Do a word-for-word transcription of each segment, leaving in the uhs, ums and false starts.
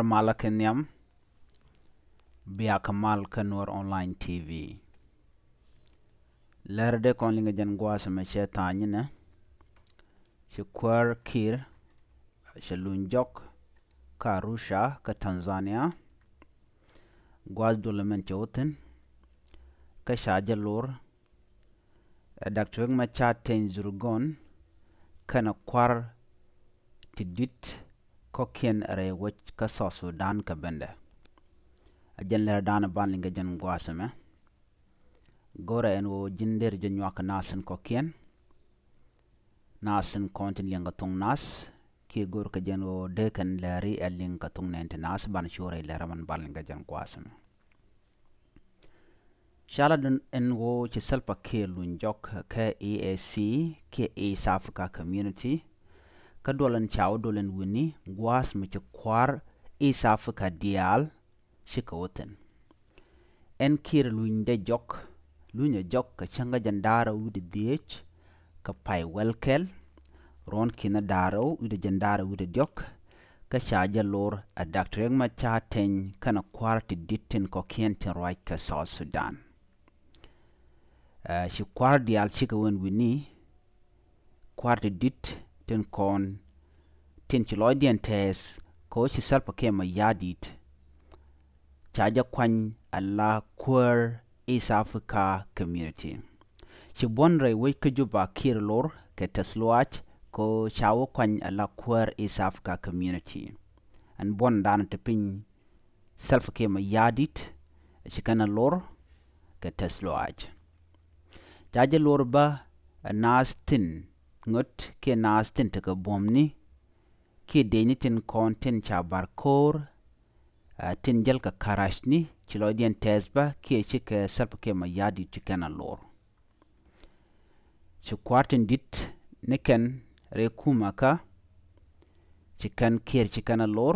Malä kɛ nhiam, bia kɛ mal kä Nuɔr Online T V. Lɛr dee kɔn liŋ kɛ jɛn gua̱a̱th ɛmɛ cɛ tha̱a̱ny inɛ. Ci kuäär Kiir cɛ luny jɔk kä Arusha kä Tanzania. Gua̱a̱th duɔl ɛmɛn cɛ wä thi̱n kä ca jɛ lor ɛ Doctor Riek Machar Teny Dhurgon kɛnɛ kua̱r ti di̱t kɔ̱kiɛn rɛy wec kä South Sudan kɛ bendɛ. A jɛn lɛr da̱a̱n ban liŋ kɛ jɛn gua̱a̱th ɛmɛ. Go̱rɛ ɛn ɣöö ji̱n der jɛ nyuak kɛ naath tin kɔ̱kiɛn, naath tin kɔn tin liɛŋ kɛ thoŋ naath, kiɛ go̱r kɛ jɛn ɣöö dee kɛn lɛri ɛ liŋ kɛ thoŋ nɛn ti naath ban cu rɛy lɛr ɛmɛn ban liŋ kɛ jɛn gua̱a̱th ɛmɛ. Ca lat ɛn ɣöö ci Salva Kiir luny jɔk kä E A C kiɛ East Africa Community. Kä duɔl ɛn ca wä duɔl ɛn wi̱ni gua̱a̱th mi ci kua̱r East Africa diaal cikɛ wä thi̱n. Ɛn Kiir luny dee jɔk, luny ɛ jɔk kɛ cäŋ kä jɛn da̱ŋ rɛw wi̱cdɛ dhieec kɛ pay wäl kɛl, ruɔ̱n ki̱n da̱ŋ rɛw wi̱cdɛ jɛn da̱ŋ rɛw wi̱cdɛ diɔ̱k, kä ca jɛ lor ɛ Doctor Riek Machar Teny kɛnɛ kua̱r ti di̱t tin kɔ̱kiɛn tin ruac kɛ South Sudan. Ɛ, ci kua̱r diaal cikɛ wä ɛn wi̱ni, kua̱r ti di̱t tin kɔn tin ci lɔcdiɛn tɛɛth kɛ ɣöö ci Salva Kiir Mayardit ca jɛ kuany ala kuäär East Africa Community. Ci buɔ̱n rɛy wec kä Juba Kiir lor kɛ tɛth lɔaac kɛ ɣöö ca wä kuany ala kuäär East Africa Community. Ɛn buɔ̱n da̱a̱n ti piny Salva Kiir Mayardit ci kɛn a lor kɛ tɛth lɔaac. Ca jɛ lor bä ɛ naath tin ŋöt kiɛ naath tin tekɛ buɔ̱mni kiɛ dëëcni tin kɔn tin ca bar ko̱o̱r, ɛ, tin jäl kɛ karacni ci lɔcdiɛn tɛɛth bä kiɛ cikɛ Salva Kiir Mayardit ci kɛn a lor. Ci kua̱r tin di̱t ni kɛn rɛy kumäkä ci kɛn Kiir ci kɛn a lor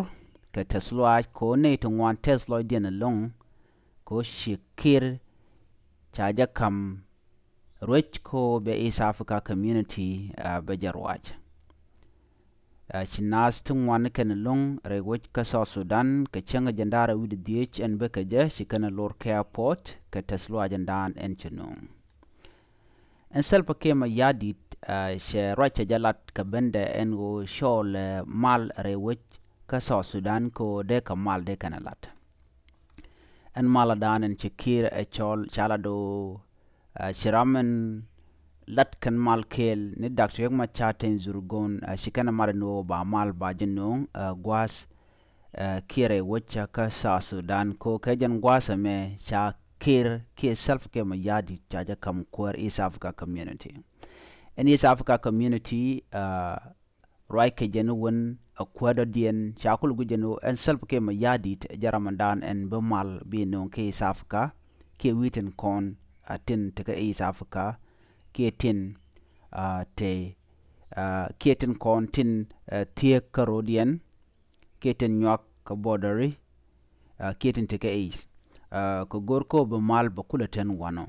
kɛ tɛth lɔaac kɛ ɣöö nɛy ti ŋuan tɛth lɔcdiɛn ɛlɔ̱ŋ kɛ ɣöö ci Kiir ca jɛ ka̱m ruec kɛ ɣöö bɛ East Africa Community, ɛ, bɛ jɛ ruac. Ɛ, ci naath ti ŋuan ni kɛn ɛlɔ̱ŋ rɛy wec kä South Sudan kɛ cäŋ kä jɛn da̱ŋ rɛw wi̱cdɛ dhieec ɛn bä kɛ jɛ ci kɛn ɛ lor kɛ airport kɛ tɛth lɔaac ɛn da̱a̱n ɛn ci nööŋ. Ɛn Salva Kiir Mayardit, ɛ, cɛ ruac cɛ jɛ lat kɛ bendɛ ɛn ɣöö cɔɔl, ɛ, mal rɛy wec kä South Sudan kɛ ɣöö dee kɛ mal dee kɛn ɛ lat. Ɛn mal da̱a̱n ɛn ci Kiir ɛ cɔl ca lat ɣöö, ɛ, ci ram ɛn lat kɛn mal kɛɛl ni Doctor Riek Machar Teny Dhurgon, ɛ, ci kɛn ɛ mat ɛn ɣöö ba mal ba jɛ nööŋ, ɛ, gua̱a̱th, ɛ, Kiir ɛ wec kä South Sudan kɛ ɣöö kɛ jɛn gua̱a̱th ɛmɛ ca Kiir kiɛ Salva Kiir Mayardit ca jɛ ka̱m kuäär East Africa Community. Ɛn East Africa Community, ɛ, ruac kɛ jɛn wän ɛ kuäär dɔ̱diɛn ca kul guic jɛn ɣöö ɛn Salva Kiir Mayardit jɛ ram ɛn da̱a̱n ɛn bi mal bi nööŋ kɛ East Africa kiɛ wi̱i̱ tin kɔn, ɛ, tin tekɛ East Africa kiɛ tin, ɛ, te, ɛ, kiɛ tin kɔn tin, ɛ, thiek kä ro̱diɛn kiɛ tin nyuak kä border, ɛ, kiɛ tin tekɛ East. Ɛ, kɛ go̱r kɛ ɣöö bi mal bɛ kulɛ ten wanɔ.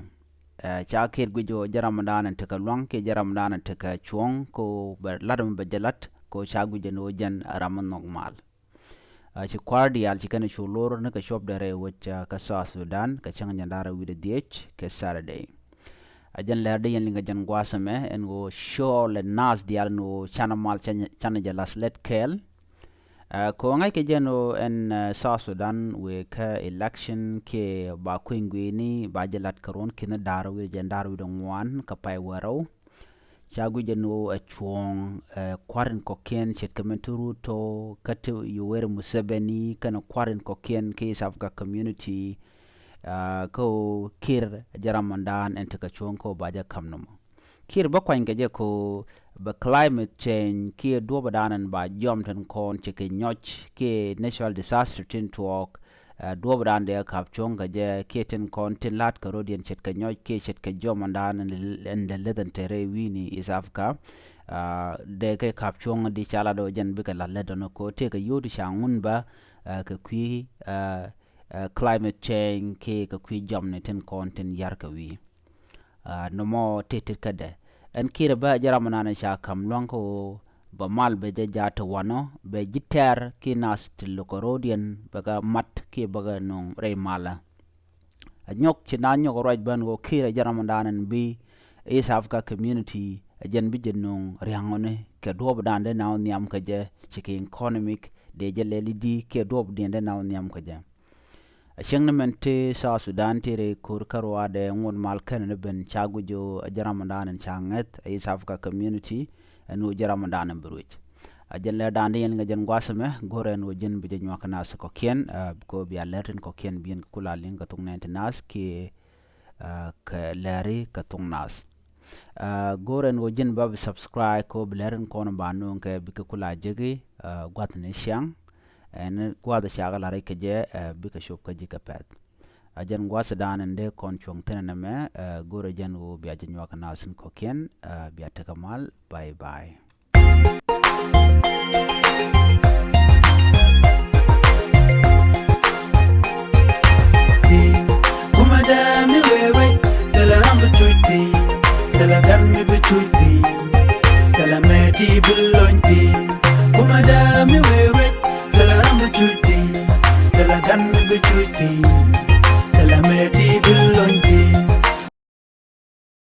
Ɛ, ca Kiir guic ɣöö jɛ ram ɛn da̱a̱n ɛn tekɛ lua̱ŋ kiɛ jɛ ram ɛn da̱a̱n ɛn tekɛ cuɔ̱ŋ kɛ ɣöö bɛ lat ɛmɔ bɛ jɛ lat kɛ ɣöö ca guic ɛn ɣöö jɛn ɛ ram mi nhɔk mal. Ɛ, ci kua̱r diaal ci kɛn ɛ cu lor ni kɛ cuɔpdɛ rɛy wec, ɛ, kä South Sudan kɛ cäŋ jɛn da̱ŋ rɛw wi̱cdɛ dhieec kɛ Saturday. Ɛ jɛn lɛr dee yɛn liŋ kɛ jɛn gua̱a̱th ɛmɛ ɛn ɣöö cɔɔl ɛ naath diaal ɛn ɣöö canɛ mal canɛ, canɛ jɛ la̱th lɛt kɛɛl. Ɛ, kɛ ɣöö ŋa̱ckɛ jɛn ɣöö ɛn, ɛ, South Sudan wëë kä election kiɛ ba kui̱ny gui̱i̱ni ba jɛ la̱t kɛ ruɔ̱n ki̱n da̱ŋ rɛw wi̱cdɛ jɛn da̱ŋ rɛw wi̱cdɛ ŋuan kɛ pay wäl rɛw. Ca guic jɛn ɣöö ɛ cuɔ̱ɔ̱ŋ, ɛ, kua̱r in kɔ̱kiɛn ce̱tkɛ min ti Ruto kä ti Yoweri Museveni kɛnɛ kua̱r in kɔ̱kiɛn kä East Africa Community, ɛ, kä ɣöö Kiir jɛ ram ɛn da̱a̱n ɛn tekɛ cuɔ̱ɔ̱ŋ kä ɣöö ba jɛ ka̱m nɔmɔ. Kiir bä kuany kɛ jɛ kɛ ɣöö bɛ climate change kiɛ duɔ̱ɔ̱p ɛ da̱a̱n ɛn ba jɔm tin kɔn ci kɛ nyɔc kiɛ natural disaster tin tuɔɔk, ɛ, duɔ̱ɔ̱p ɛ da̱a̱n dee kap cuɔ̱ŋ kɛ jɛ kiɛ tin kɔn tin la̱t kɛ ro̱diɛn ce̱tkɛ nyɔc kiɛ ce̱tkɛ jɔm ɛn da̱a̱n ɛn dee leth ɛn te rɛy wi̱i̱ni East Africa. Ɛ, dee kɛ kap cuɔ̱ŋ di ca lat ɣöö jɛn bikɛ la̱t lät dɔ̱nɔ kɛ ɣöö tëëkɛ yio̱w ti ca ŋun bä, ɛ, kɛ kui̱, ɛ, ɛ, climate change kiɛ kɛ kui̱ jɔmni tin kɔn tin ya̱r kɛ wi̱i̱. Ɛ, nɔmɔ tëë tet kädɛ. Ɛn Kiir bä jɛ ram ɛn da̱a̱n ca ka̱m lua̱ŋ kɛ ɣöö bɛ mal bɛ jɛ jaat ti wanɔ bɛ ji̱ tɛr ki nath ti lo̱kɛ ro̱diɛn bɛ kɛ mat kiɛ bɛ kɛ nuŋ rɛy malä. A nyɔk ci na nyɔk ruac ben ɣöö kiɛ rɛy jɛ ramɔdan ɛn bi East Africa Community a jɛn bi jɛ nuŋ ria̱ŋɔni kɛ duɔ̱ɔ̱pdan dee na wä nhiam kɛ jɛ ci kɛ economic dee jɛ lɛli di kiɛ duɔ̱ɔ̱pdiɛn dee na wä nhiam kɛ jɛ. A cieŋ ni mɛn ti South Sudan ti rɛy ko̱r kä ruaadɛ ŋuɔ̱t mal kɛn ni ben ca guic ɣöö a jɛ ramɔdan ɛn ca ŋäth a East Africa Community ɛn ɣöö jɛ ramɔdan ɛn bi ruec. A jɛn lɛr dan di yɛn kɛ jɛn gua̱a̱th ɛmɛ go̱rɛ ɛn ɣöö jɛn bi jɛ nyuak kɛ nath kɔ̱kiɛn, a, bi kɔ bia lɛr tin kɔ̱kiɛn bi yɛn kɛ kula liŋ kɛ thok nɛn ti nath kiɛ, a, kɛ lɛri kɛ thok nath. A, go̱rɛ ɛn ɣöö jɛn ba bi subscribe kɛ ɣöö bi lɛr tin kɔn ba nuŋ kɛ bikɛ kula jeki, a, gua̱th ni ciaŋ. Ɛn gua̱th ciakä la rɛc kɛ jɛ, a, bikɛ cop kä ji̱ kɛ pɛth. A jɛn gua̱th dan ɛn dee kɔn cuɔ̱ŋ thi̱n ɛn ɛmɛ, a, go̱rɛ jɛn ɣöö bia jɛ nyuak kɛ nath tin kɔ̱kiɛn, a, bia tekɛ mal. Bye bye.